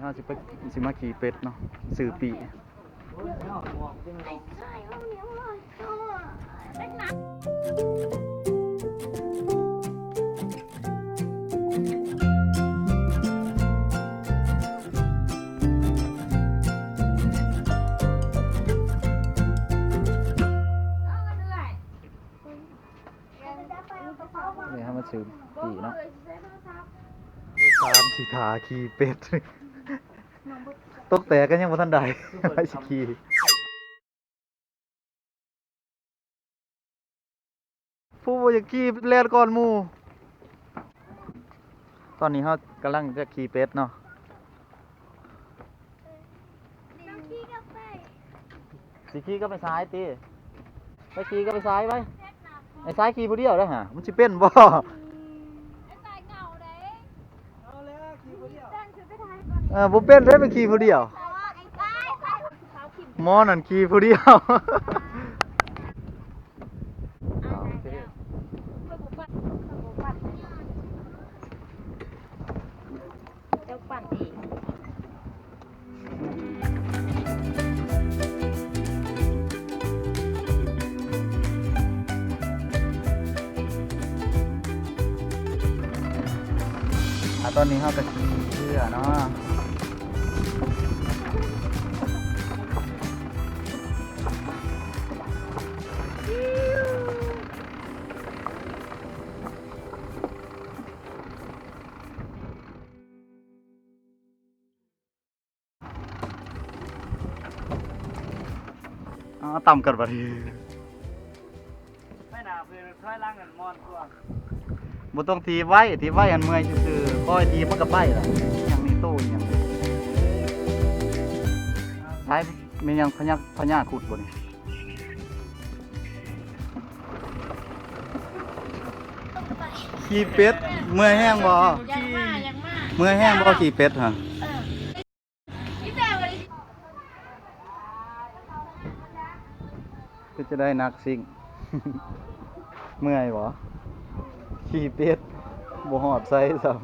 ເຮົາຊິໄປ ຊິມາຂີ່ເປັດເນາະ ຊື້ປີ້. ນີ້ເຮົາມາຊື້ປີ້ເນາະ ສາມຊິຖ້າຂີ່ເປັດ ຕົກແຕກກໍຍັງບໍ່ທັນໄດ້ ໃຜຊິຂີ່. ຜູ້ບໍ່ຢາກຂີ່ແລ່ນກ່ອນໝູ່. ຕອນນີ້ເຮົາກຳລັງຈະຂີ່ເປັດເນາະ. ຊິຂີ່ກັບໄອ້ຊາຍຕິ? ໄປຂີ່ກັບໄອ້ຊາຍໄປ. ໄອ້ຊາຍຂີ່ຜູ້ດຽວໄດ້ຫາ ມັນຊິເປັນບໍ່? ເອີ ບໍ່ເປັນເດ້ ໄປຂີ່ຜູ້ດຽວ. ໝໍນັ້ນຂີ່ຜູ້ດຽວ. ເຈົ້າປັ່ນເອງ. ອ່າ ຕອນນີ້ເຮົາກໍຂີ່ເຮືອເນາະ. ອ້າວ ຕຳກັນບັດນີ້. ໄປໜ້າເພິ່ນ ຖອຍຫຼັງຫັ້ນມ່ວນກວ່າ. ບໍ່ຕ້ອງຖີບໄວ້ ຖີບໄວ້ຫັ້ນເມື່ອຍຊື່ໆ ຄ່ອຍຖີບມັນກໍໄປລະ. ຫຍັງນີ້ ໂຕຫຍັງ ໃສ ແມ່ນຫຍັງ ພະຍາ ພະຍາຄຸດບໍ່ນີ້? ຂີ່ເປັດ ເມື່ອຍແຮງບໍ່? ຢາກມາ ຢາກມາ. ເມື່ອຍແຮງບໍ່ຂີ່ເປັດຫະ? ເອີ ເປັນຈັ່ງໃດ ນັກຊິງ? ເມື່ອຍບໍ່? ຂີ່ເປັດ ບໍ່ຮອດໃສຊ້ຳ.